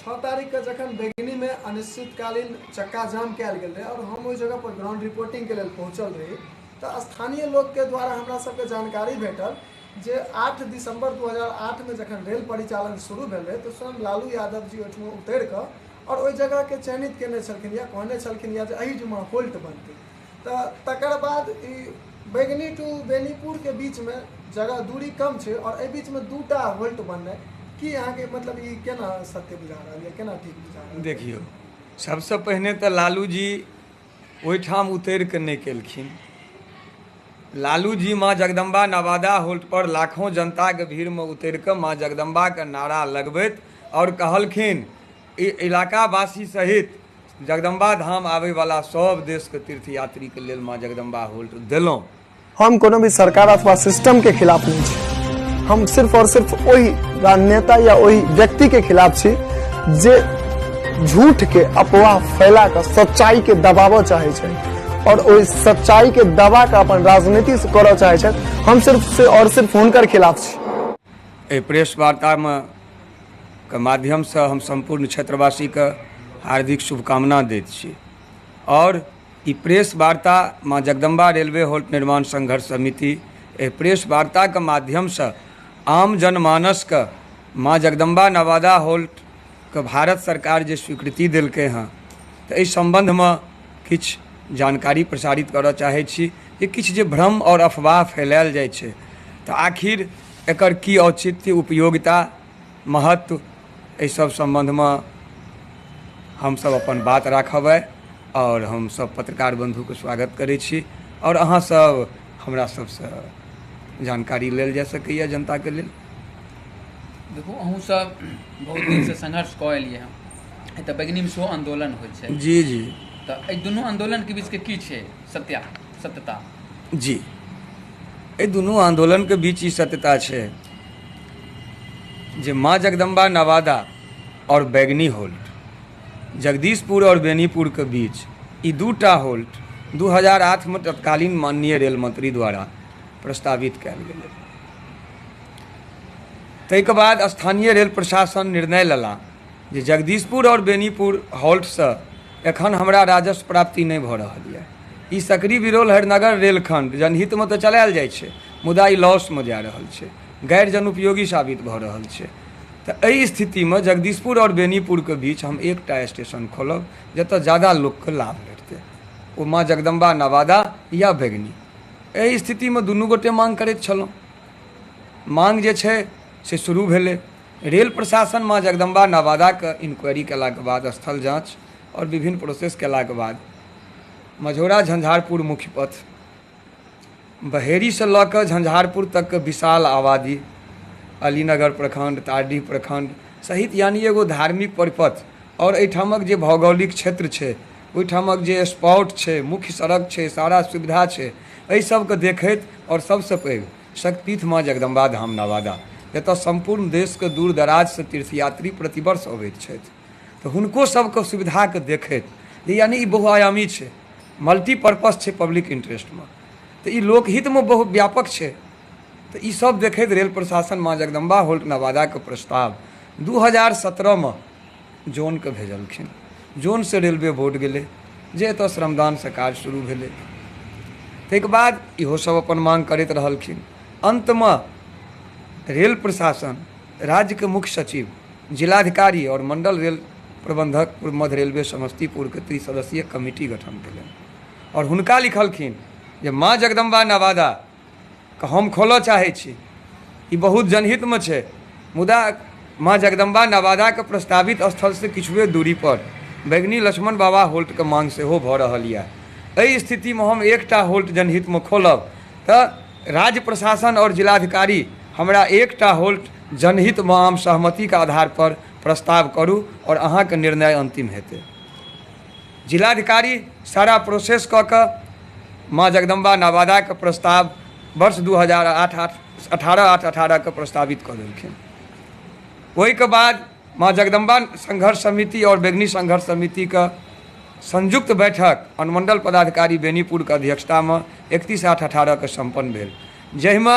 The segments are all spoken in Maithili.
6 तारीख के जखन बैगनी में अनिश्चितकालीन चक्का जाम कयल गेल रहे और हम ओहि जगह पर ग्राउंड रिपोर्टिंग के लेल पहुंचल रही, तऽ स्थानीय लोक के द्वारा हमरा सबके जानकारी भेटल जे 8 दिसंबर 2008 में जखन रेल परिचालन शुरू भेल रहे तऽ स्वयं लालू यादव जी ओहिठमा उतरि कऽ और ओहि जगह के चयनित केने छलखिन या कहने छलखिन या जे एहिठमा होल्ट बनतै। तऽ तकर बाद ई बैगनी टू बेनीपुर के बीच में जगह दूरी कम छै और एहि बीच में दूटा होल्ट बननाइ की अहाँके मतलब ई केना सत्य बुझा रहल यऽ, केना ठीक बुझा रहल? देखियौ, सबसँ पहिने तऽ लालू जी ओहिठाम उतरि कऽ नहि केलखिन। लालू जी माँ जगदम्बा नवादा होल्ट पर लाखों जनताके भीड़मे उतरि कऽ माँ जगदम्बाके नारा लगबैत आओर कहलखिन ई इलाकावासी सहित जगदम्बा धाम आबैवला सब देशके तीर्थयात्रीके लेल माँ जगदम्बा होल्ट देलहुँ। हम कोनो भी सरकार अथवा सिस्टम के खिलाफ नहीं छी, हम सिर्फ और सिर्फ ओहि राजनेता या ओहि व्यक्ति के खिलाफ छी जे झूठ के अफवाह फैला कऽ सच्चाई के दबाबऽ चाहे छै और ओहि सच्चाई के दबा कऽ अपन राजनीति से करऽ चाहे छै। हम सिर्फ से और सिर्फ हुनकर खिलाफ छी। एहि प्रेस वार्तामे के माध्यमसँ हम सम्पूर्ण क्षेत्रवासीके हार्दिक शुभकामना दैत छी और ई प्रेस वार्ता माँ जगदम्बा रेलवे हॉल्ट निर्माण संघर्ष समिति एहि प्रेस वार्ताके माध्यमसँ आम जनमानसके माँ जगदम्बा नवादा हॉल्टके भारत सरकार जे स्वीकृति देलकै हँ तऽ एहि सम्बन्धमे किछु जानकारी प्रसारित करऽ चाहै छी जे किछु जे भ्रम आओर अफवाह फैलायल जाइ छै तऽ आखिर एकर की औचित्य, उपयोगिता, महत्व, एहि सब सम्बन्धमे हमसब अपन बात राखब आओर हमसब पत्रकार बन्धुके स्वागत करै छी आओर अहाँ सब हमरा सबसँ जानकारी लेल जा सकैए जनताके लेल। देखू, अहूँ सब बहुत दिनसँ संघर्ष कऽ एलियै हँ, एतऽ बैगनीमे सेहो आन्दोलन होइ छै। जी जी। तऽ एहि दुनू आन्दोलनके बीचके की छै सत्या सत्यता? जी, एहि दुनू आन्दोलनके बीच ई सत्यता छै जे माँ जगदम्बा नवादा आओर बैगनी होल्ट, जगदीशपुर आओर बेनीपुरके बीच ई दूटा होल्ट 2008 मे तत्कालीन माननीय रेल मंत्री द्वारा प्रस्तावित कयल गेलै। ताहिके बाद स्थानीय रेल प्रशासन निर्णय लेला जे जगदीशपुर आओर बेनीपुर हॉल्टसँ एखन हमरा राजस्व प्राप्ति नहि भऽ रहल यऽ। ई सकरी बिरौल हरिनगर रेलखंड जनहितमे तऽ चलायल जाइ छै, मुदा ई लॉसमे जा रहल छै, गैर जनउपयोगी साबित भऽ रहल छै। तऽ एहि स्थितिमे जगदीशपुर आओर बेनीपुरके बीच हम एकटा स्टेशन खोलब जतऽ ज्यादा लोकके लाभ भेटतै, ओ माँ जगदम्बा नवादा या बैगनी। एहि स्थितिमे दुनू गोटे माँग करैत छलहुँ। माँग जे छै से शुरू भेलै। रेल प्रशासन माँ जगदम्बा नवादाके इन्क्वायरी केलाके बाद, स्थल जाँच आओर विभिन्न प्रोसेस केलाके बाद मझौरा झंझारपुर मुख्य पथ बहेरीसँ लऽ कऽ झंझारपुर तकके विशाल आबादी, अलीनगर प्रखंड, तारडीह प्रखंड सहित यानी एगो धार्मिक परिपथ आओर एहिठामक जे भौगोलिक क्षेत्र छै, ओहिठामक जे स्पॉट छै, मुख्य सड़क छै, सारा सुविधा छै, एहि सबके देखैत आओर सबसँ पैघ शक्तिपीठ माँ जगदम्बा धाम नवादा, जतऽ सम्पूर्ण देशके दूर दराजसँ तीर्थयात्री प्रतिवर्ष अबैत छथि, तऽ हुनको सबके सुविधाके देखैत जे यानी ई बहुआयामी छै, मल्टीपर्पस छै पब्लिक इंटरेस्टमे, तऽ ई लोकहितमे बहुत व्यापक छै। तऽ ई सब देखैत रेल प्रशासन माँ जगदम्बा होल्ट नवादाके प्रस्ताव 2017 मे जोनके भेजलखिन। जोनसँ रेलवे बोर्ड गेलै जे एतऽ श्रमदानसँ काज शुरू भेलै। ताहिके बाद इहो सब अपन माँग करैत रहलखिन। अन्तमे रेल प्रशासन राज्यके मुख्य सचिव, जिलाधिकारी आओर मंडल रेल प्रबंधक पूर्व मध्य रेलवे समस्तीपुरके त्रिसदस्यीय कमिटी गठन केलनि आओर हुनका लिखलखिन जे माँ जगदम्बा नवादा के हम खोलऽ चाहै छी, ई बहुत जनहितमे छै, मुदा माँ जगदम्बा नवादाके प्रस्तावित स्थलसँ किछुए दूरी पर बैगनी लक्ष्मण बाबा होल्टके माँग सेहो भऽ रहल यऽ। एहि स्थितिमे हम एकटा होल्ट जनहितमे खोलब तऽ राज्य प्रशासन आओर जिलाधिकारी हमरा एकटा होल्ट जनहितमे आम सहमतिके आधार पर प्रस्ताव करू आओर अहाँके निर्णय अन्तिम हेतै। जिलाधिकारी सारा प्रोसेस कऽ कऽ माँ जगदम्बा नवादाके प्रस्ताव वर्ष 2008 18 के प्रस्तावित कऽ देलखिन। ओहिके बाद माँ जगदम्बा संघर्ष समिति और बैगनी संघर्ष समिति के संयुक्त बैठक अनुमंडल पदाधिकारी बेनीपुर के अध्यक्षता में 31/8/18 के संपन्न भेल, जाहिमे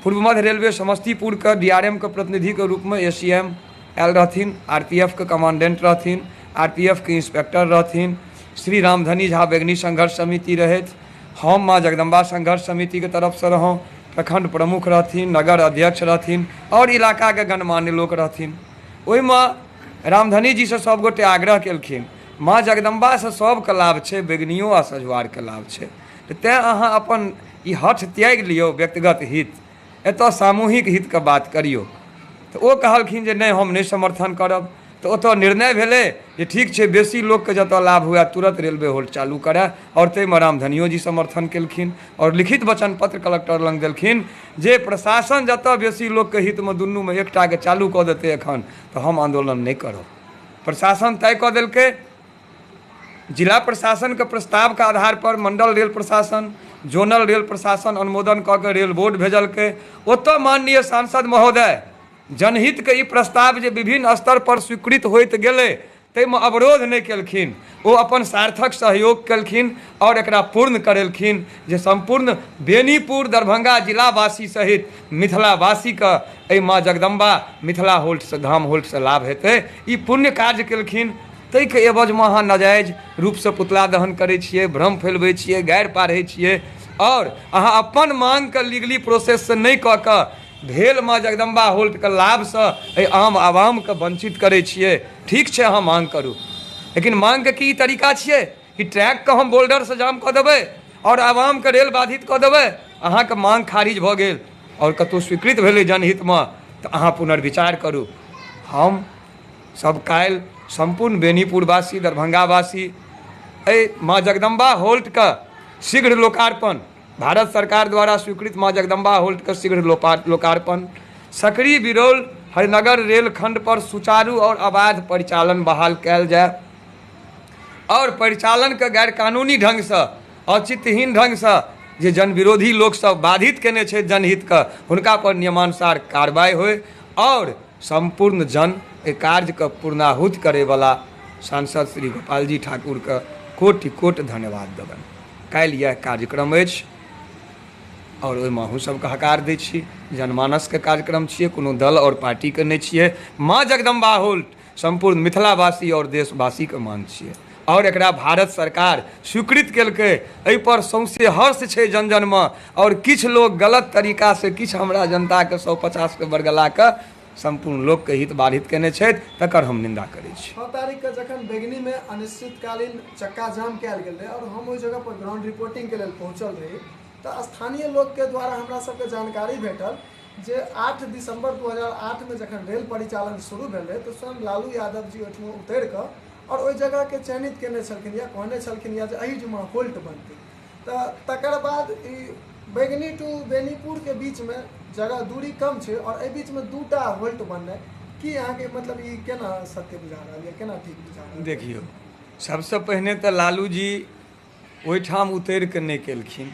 पूर्व मध्य रेलवे समस्तीपुर के डीआरएम के प्रतिनिधि के रूप में एसीएम आयल रहथिन, आरपीएफ के कमांडेंट रहथिन, आरपीएफ के इंस्पेक्टर रहथिन, श्री रामधनी झा बैगनी संघर्ष समिति रहथि, हम माँ जगदम्बा संघर्ष समिति के तरफसँ रहौं, प्रखंड प्रमुख रहथिन, नगर अध्यक्ष रहथिन आओर इलाकाके गणमान्य लोक रहथिन। ओहिमे रामधनी जीसँ सभगोटे आग्रह केलखिन, माँ जगदम्बासँ सभके लाभ छै, बैगनियो आ सझुआरके लाभ छै, तऽ तेँ अहाँ अपन ई हठ त्यागि लियौ व्यक्तिगत हित, एतऽ सामूहिक हितके बात करियौ। तऽ ओ कहलखिन जे नहि, हम नहि समर्थन करब। तऽ ओतऽ निर्णय भेलै जे ठीक छै, बेसी लोकके जतऽ लाभ हुए तुरंत रेलवे होल्ट चालू करए, आओर ताहिमे रामधनियो जी समर्थन केलखिन आओर लिखित वचन पत्र कलेक्टर लग देलखिन जे प्रशासन जतऽ बेसी लोकके हितमे दुनूमे एकटाके चालू कऽ देतै एखन तऽ हम आन्दोलन नहि करब। प्रशासन तय कऽ देलकै, जिला प्रशासनके प्रस्तावके आधार पर मंडल रेल प्रशासन, जोनल रेल प्रशासन अनुमोदन कऽ के रेल बोर्ड भेजलकै। ओतऽ माननीय सांसद महोदय जनहितके ई प्रस्ताव जे विभिन्न स्तर पर स्वीकृत होइत गेलै ताहिमे अवरोध नहि केलखिन, ओ अपन सार्थक सहयोग केलखिन आओर एकरा पूर्ण करेलखिन जे सम्पूर्ण बेनीपुर दरभंगा जिलावासी सहित मिथिलावासीके एहि माँ जगदम्बा मिथिला होल्टसँ धाम होल्टसँ लाभ हेतै। ई पुण्य कार्य केलखिन, ताहिके एवजमे अहाँ नाजायज रूपसँ पुतला दहन करै छियै, भ्रम फैलबै छियै, गारि पाढ़ै छियै आओर अहाँ अपन माँगके लीगली प्रोसेससँ नहि कऽ कऽ भेल माँ जगदम्बा होल्टके लाभसँ एहि आम आवामके वंचित करै छियै। ठीक छै, अहाँ माँग करू, लेकिन माँगके की तरीका छियै कि ट्रैकके हम बोल्डरसँ जाम कऽ देबै आओर आवामके रेल बाधित कऽ देबै? अहाँके माँग खारिज भऽ गेल आओर कतहु स्वीकृत भेलै जनहितमे तऽ अहाँ पुनर्विचार करू। हम सब काल्हि सम्पूर्ण बेनीपुरवासी दरभंगावासी एहि माँ जगदम्बा होल्टके शीघ्र लोकार्पण, भारत सरकार द्वारा स्वीकृत माँ जगदम्बा होल्टके शीघ्र लोकार्पण, सकरी बिरौल हरिनगर रेलखंड पर सुचारू और अबाध परिचालन बहाल कयल जाय और परिचालनके गैरकानूनी ढंगसँ औचित्यहीन ढंगसँ जे जनविरोधी लोकसभ बाधित केने छै जनहितके, हुनका पर नियमानुसार कार्रवाई होय और सम्पूर्ण जन एहि कार्यके पूर्णाहुति करैवला सांसद श्री गोपालजी ठाकुरके कोटि कोटि धन्यवाद देबनि। काल्हि इएह कार्यक्रम अछि और ओहिमे अहूँ सबके हकार दै छी। जनमानसके कार्यक्रम छियै, कोनो दल और पार्टीके नहि छियै। माँ जगदम्बा होल्ट सम्पूर्ण मिथिलावासी और देशवासीके मांग छियै और एकरा भारत सरकार स्वीकृत केलकै। एहिपर सौंसे हर्ष छै जन जनमे और किछु लोग गलत तरीकासँ किछु हमरा जनताके 150के बरगला कऽ सम्पूर्ण लोकके हित बाधित केने छथि, तकर हम निंदा करै छी। 6 तारीखके जखन बैगनीमे अनिश्चितकालीन चक्का जाम कयल गेल रहै और हम ओहि जगह पर ग्राउंड रिपोर्टिंगके लेल पहुँचल रही तऽ स्थानीय लोकके द्वारा हमरा सबके जानकारी भेटल जे 8 दिसंबर 2008 में जखन रेल परिचालन शुरू भेल रहै तऽ स्वयं लालू यादव जी ओहिठमा उतरि कऽ और ओहि जगहके चयनित केने छलखिन या कहने छलखिन या जे एहिठमा होल्ट बनतै। तऽ तकर बाद ई बैगनी टू बेनीपुरके बीचमे जगह दूरी कम छै और एहि बीचमे 2टा होल्ट बननाइ की अहाँके मतलब ई केना सत्य बुझा रहल यऽ, केना ठीक बुझा रहल? देखियौ, सबसँ पहिने तऽ लालू जी ओहिठाम उतरि कऽ नहि केलखिन।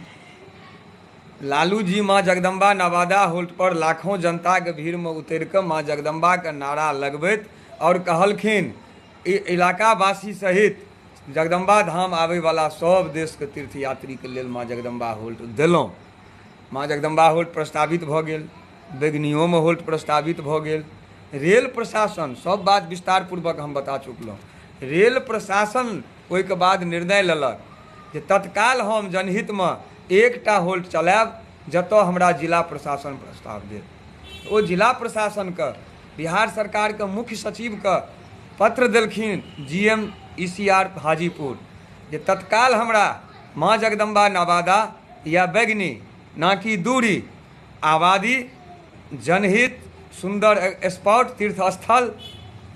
लालू जी माँ जगदम्बा नवादा होल्ट पर लाखों जनताके भीड़मे उतरि कऽ माँ जगदम्बाके नारा लगबैत आओर कहलखिन इलाकावासी सहित जगदम्बा धाम आबैवला सब देशके तीर्थयात्रीके लेल माँ जगदम्बा होल्ट देलहुँ। माँ जगदम्बा होल्ट प्रस्तावित भऽ गेल, बैगनियोमे होल्ट प्रस्तावित भऽ गेल। रेल प्रशासन, सब बात विस्तारपूर्वक हम बता चुकलहुँ। रेल प्रशासन ओहिके बाद निर्णय लेलक जे तत्काल हम जनहितमे एकटा होल्ट चलायब जतऽ हमरा जिला प्रशासन प्रस्ताव देत। ओ जिला प्रशासनके बिहार सरकारके मुख्य सचिवके पत्र देलखिन GM ECR Hajipur जे तत्काल हमरा माँ जगदम्बा नवादा या बैगनी ना कि दूरी, आबादी, जनहित, सुन्दर स्पॉट, तीर्थ स्थल,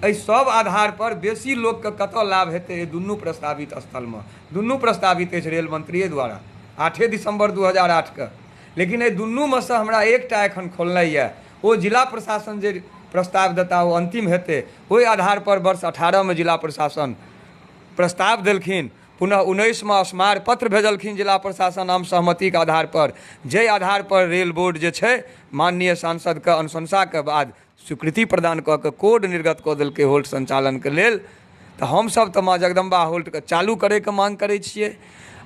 एहि सब आधार पर बेसी लोकके कतऽ लाभ हेतै एहि दुनू प्रस्तावित स्थलमे। दुनू प्रस्तावित अछि रेल मंत्रिये द्वारा 8 दिसंबर 2008 के, लेकिन एहि दुनूमे सँ हमरा एकटा एखन खोलनाइ यऽ, ओ जिला प्रशासन जे प्रस्ताव देता ओ अंतिम हेतै। ओहि आधार पर वर्ष 18 में जिला प्रशासन प्रस्ताव देलखिन, पुनः 19 में स्मार पत्र भेजलखिन जिला प्रशासन आम सहमतिके आधार पर, जाहि आधार पर रेल बोर्ड जे छै माननीय सांसदके अनुशंसाके बाद स्वीकृति प्रदान कऽ के कोड निर्गत कऽ देलकै होल्ट संचालनके लेल। तऽ हमसब तऽ माँ जगदम्बा होल्टके चालू करैके मांग करै छियै।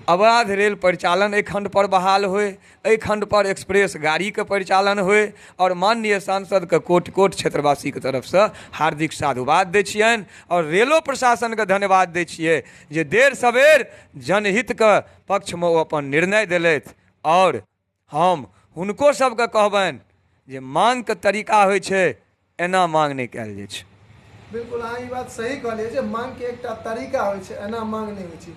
अबाध रेल परिचालन एहि खण्ड पर बहाल होइ, एहि खण्ड पर एक्सप्रेस गाड़ीके परिचालन होइ। आओर माननीय सांसदके कोटि कोटि क्षेत्रवासीके तरफसँ हार्दिक साधुवाद दै छियनि आओर रेलो प्रशासनके धन्यवाद दै छियै जे देर सवेर जनहितके पक्षमे ओ अपन निर्णय देलथि। आओर हम हुनको सबके कहबनि जे माँगके तरीका होइ छै, एना माँग नहि कयल जाइ छै। बिल्कुल अहाँ ई बात सही कहलियै जे माँगके एकटा तरीका होइ छै, एना माँग नहि होइ छै।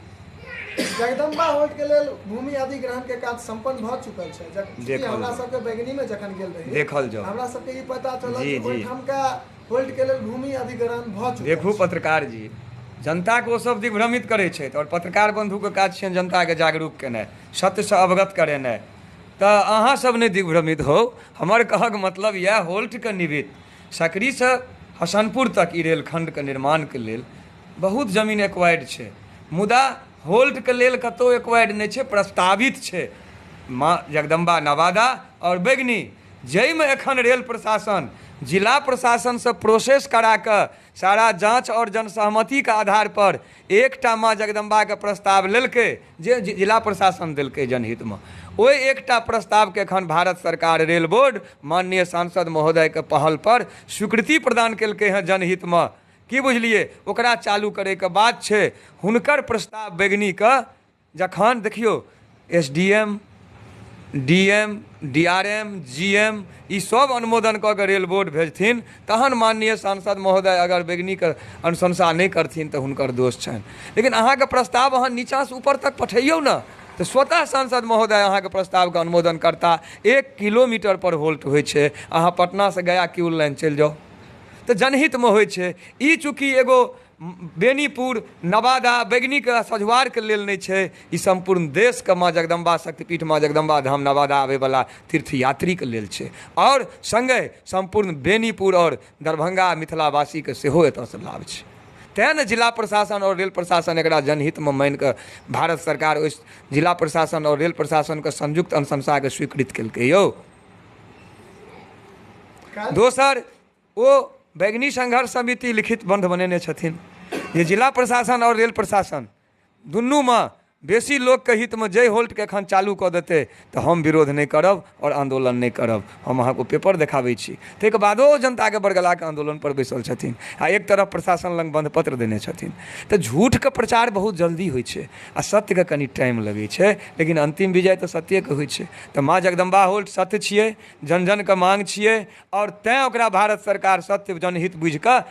जगदम्बा होल्ट के लेल भूमि अधिग्रहण के काज संपन्न भऽ चुकल छै। देखल हमरा जाउ। सबके बैगनी में जखन गेल रही, देखल जाउ। हमरा सबके ई पता चलल जी, जे जी। ओहिठामका होल्ट के लेल भूमि अधिग्रहण भऽ चुकल देखू छै। पत्रकार जी, जनताके ओ सब दिग्भ्रमित करै छथि आओर पत्रकार बंधुके काज छियनि जनताके जागरूक केनाइ, सत्यसँ अवगत करेनाइ। तऽ अहाँ सब नहि दिग्भ्रमित हो। हमर कहक मतलब इएह, होल्टके निमित्त सकरीसँ हसनपुर तक ई रेलखण्डके निर्माणके लेल बहुत जमीन एक्वायर्ड छै, मुदा होल्टके लेल कतहु एक्वायर्ड नहि छै, प्रस्तावित छै माँ जगदम्बा नवादा आओर बैगनी, जाहिमे एखन रेल प्रशासन जिला प्रशासनसँ प्रोसेस करा कऽ सारा जाँच आओर जनसहमतिके आधार पर एकटा माँ जगदम्बाके प्रस्ताव लेलकै, जे जिला प्रशासन देलकै जनहितमे। ओहि एकटा प्रस्तावके एखन भारत सरकार रेल बोर्ड माननीय सांसद महोदयके पहल पर स्वीकृति प्रदान केलकै हँ जनहितमे। की बुझलियै, ओकरा चालू करैके बात छै। हुनकर प्रस्ताव बैगनीके जखन देखियौ S D M, D M, D R M, G M E सब अनुमोदन कऽ के रेल बोर्ड भेजथिन, तहन माननीय सांसद महोदय अगर बैगनीके अनुशंसा नहि करथिन तऽ हुनकर दोष छनि। लेकिन अहाँके प्रस्ताव अहाँ नीचाँसँ ऊपर तक पठैयौ ने, तऽ स्वतः सांसद महोदय अहाँके प्रस्तावके अनुमोदन करता। 1 किलोमीटर पर होल्ट होइ छै, अहाँ पटनासँ गया क्यूल लाइन चलि जाउ तऽ जनहितमे होइ छै। ई चूँकि एगो बेनीपुर नवादा बैगनीके सझुआरके लेल नहि छै, ई सम्पूर्ण देशके माँ जगदम्बा शक्तिपीठ माँ जगदम्बा धाम नवादा आबैवला तीर्थयात्रीके लेल छै। आओर सङ्गहि सम्पूर्ण बेनीपुर आओर दरभंगा मिथिलावासीके सेहो एतऽसँ लाभ छै। तेँ ने जिला प्रशासन आओर रेल प्रशासन एकरा जनहितमे मानिकऽ भारत सरकार ओहि जिला प्रशासन आओर रेल प्रशासनके संयुक्त अनुशंसाके स्वीकृत केलकै यौ। दोसर, ओ बैगनी संघर्ष समिति लिखित बंध बनेने छथिन जे जिला प्रशासन आओर रेल प्रशासन दुनूमे बेसी लोकके हितमे जाहि होल्टके एखन चालू कऽ देतै तऽ हम विरोध नहि करब आओर आन्दोलन नहि करब। हम अहाँके पेपर देखाबै छी। ताहिके बादो जनताके बरगलाके आन्दोलन पर बैसल छथिन आ एक तरफ प्रशासन लग बंध पत्र देने छथिन। तऽ झूठके प्रचार बहुत जल्दी होइ छै आ सत्यके कनि टाइम लगै छै, लेकिन अन्तिम विजय तऽ सत्येके होइ छै। तऽ माँ जगदम्बा होल्ट सत्य छियै, जन जनके मांग छियै, आओर तैँ ओकरा भारत सरकार सत्य जनहित बुझिकऽ